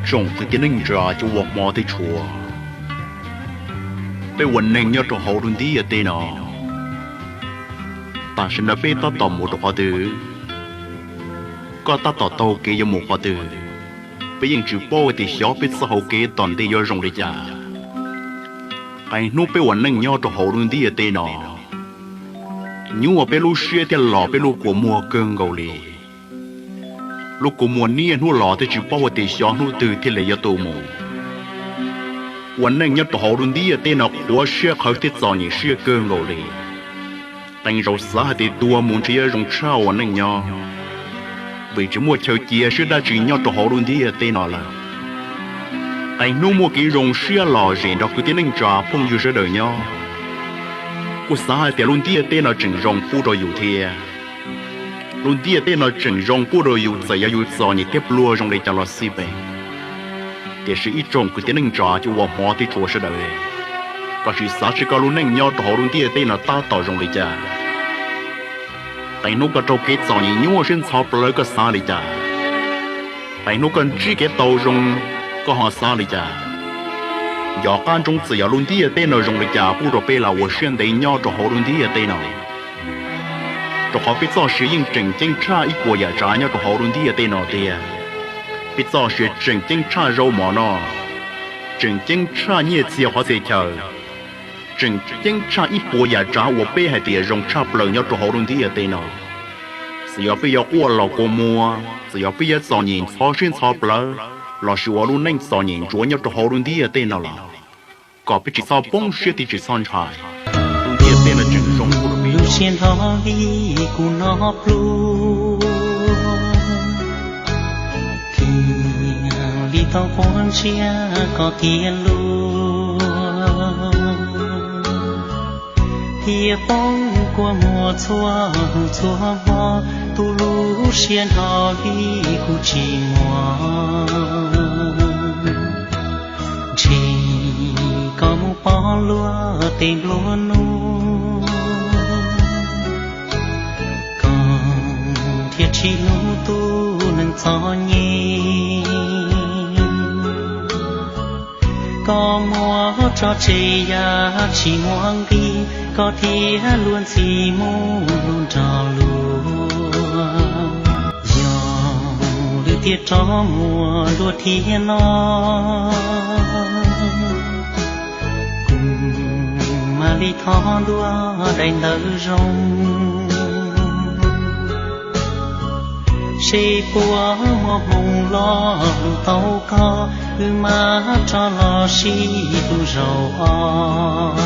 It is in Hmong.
Tsoom kwv tij neej tsa cov uas hmov thiab tshua, peb ua neej nyob rau hauv lub ntiaj teb no, tam sim no peb tab tom mus rau qhov twg? Koj tab tom taug kev yuav mus qhov twg? Peb yeej tsis paub hais tias xyov peb txoj hau kev tom ntej yuav zoo li cas. Qee hnub peb ua neej nyob rau hauv lub ntiaj teb no, nyuaj peb lub siab thiab los peb lub kua muag kawg nkaus li. Lub kua muag niaj hnub los thiab tsis paub hais tias xyov hnub twg thiaj li yuav tu mus. Ua neej nyob rau hauv lub ntiaj teb no qhuav siab qhawv thiab txom nyem siab kawg nkaus li. Qee zaus xav hais tias tuag mus ntshe yuav zoo tshaj ua neej nyob, vim tsis muaj chaw cia siab dab tsi nyob rau hauv lub ntiaj teb no lawm. Qee hnub muaj kev zoo siab lom zem nrog kwv tij neej tsa phooj ywg sawv daws nyob, kuj xav hais tias lub ntiaj teb no tseem zoo pub rau yus thiab. Lub ntiaj teb no tseem zoo pub rau yus txawm yog yus txom nyem thiab pluag zoo li cas los xij peem. Tiam sis ib tsoom kwv tij neej tsa cov uas hmov thiab tshua sawv daws, koj sim xav seb koj lub neej nyob rau hauv lub ntiaj teb no tab tom zoo li cas. Qee hnub koj raug kev txom nyem nyuaj siab ntxhov plawv koj xav li cas? Qee hnub koj ntsib kev tau zoo koj ho xav li cas? Nco qab ntsoov txawm yog lub ntiaj teb no zoo li cas pub rau peb los ua siab ntev nyob rau hauv lub ntiaj teb no, rau qhov peb txoj sia yeej tseem ceeb tshaj ib puas yam tsav nyob rau hauv lub ntiaj teb no tiag. Peb txoj sia tseem ceeb tshaj zaub mov noj, tseem ceeb tshaj nyiaj txiag qhov txhia chaw, tseem ceeb tshaj ib puas yam tsav uas peb hais tias zoo tshaj plaws nyob rau hauv lub ntiaj teb no. Txawm yog peb yuav quaj los kua muag, txawm yog peb yuav txom nyem ntxhov siab ntxhov plawv, lossis ua lub neej txom nyem ntsuav nyob rau hauv lub ntiaj teb no los, kom peb tsis txhob poob siab thiab tsis txhob ntshai. Lub ntiaj teb no tseem zoo pub rau peb. Lub siab nrog li kuv no pluag, thiaj li tau quaj ntshiab koj tiag luag, thiaj poob kua muag txhua hnub txhua hmo, tu lub siab nrog li kuv tsis muaj. Ntshe koj mus pom luag tej nplua nuj, koj thiaj tsis hlub tus neeg txom nyem. Koj muab tso tseg yam tsis muaj nqis, koj thiaj luag ntxhi mus hlub nrog luag. Yog lwm tiam rov muaj dua thiab no, kuv mam li thov ntuas daim ntawv zoo, seb puas muaj hmoo los hlub tau koj, wb mam rov los sib hlub zaum os.